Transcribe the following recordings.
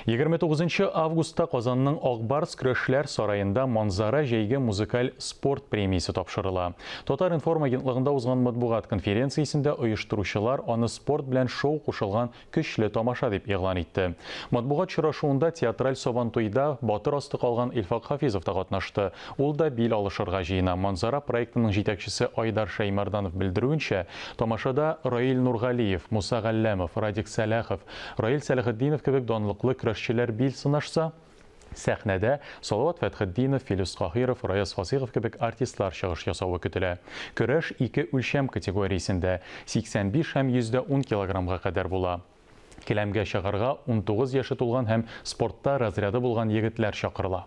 29 августта Казанның Ак Барс көрәшләр сараенда Манзара җәйге музыкаль спорт премиясе тапшырыла. Татар-информ агентлыгында узган матбугат конференциясендә оештыручылар аны спорт белән шоу кушылган көчле тамаша дип игълан итте. Матбугат очрашуында театраль Сабантуйда батыр асты калган Илфак Хафизов та катнашты. Ул да бил алышырга җыена. Манзара проектының җитәкчесе Айдар Шәймәрданов белдерүенчә, тамашада Раил Нургалиев, Муса Галләмов, Радик Сәлахов, Раил Сәләхетдинов кебек данлыклы көрәшчеләр бил сынашса, сәхнәдә Салават Фәтхетдинов, Филүс Каһиров, Раяз Фасыйхов кебек артистлар чыгыш ясавы көтелә. Көрәш ике үлчәм категориясендә, 85 һәм 110 килограммга кадәр була. Келәмгә чыгарга 19 яше тулган һәм спортта разряды булган егетләр чакырыла.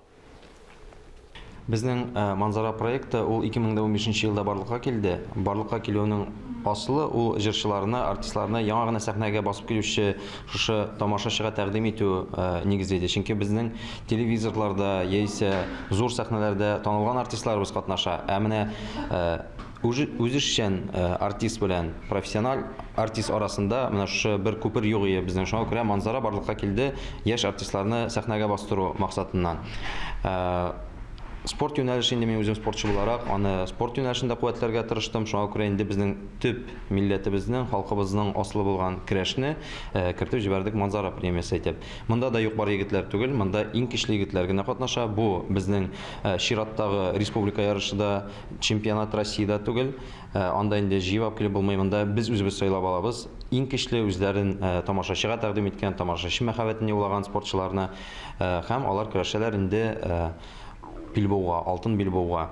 Безнең Манзара проекты ул 2015 нче елда барлыкка килде. Барлыкка килүенең асылы ул җырчыларны, артистларны яңа гына сәхнәгә басып килүче шушы тамашачыга тәкъдим итү нигезе иде. Чөнки безнең телевизорларда яисә зур сәхнәләрдә танылган артистларыбыз катнаша. Ә менә Үзешчән артист белән профессиональ артист арасында менә шушы бер күпер юк ие безнең. Шуңа күрә Манзара барлыкка килде яшь артистларны сәхнәгә бастыру максатыннан. Спорт юнәлеше инде мин үзем спортчы буларак, аны спорт юнәлешендә куәтләргә тырыштым. Шуңа күрә инде безнең төп милләтебезнең, халкыбызның асылы булган көрәшне кертеп җибәрдек Манзара премиясе итеп. Монда да юк-бар егетләр түгел, монда иң көчле егетләр генә катнаша. Бу безнең чираттагы республика ярышы да, Чемпионат России да түгел, анда инде җыеп алып килеп булмый, монда без үзебез сайлап алабыз. Иң көчле үзләрен тамашачыга тәкъдим иткән, тамашачы мәхәббәтен яулаган спортчыларны һәм алар көрәшәләр инде билбауга, алтын билбауга.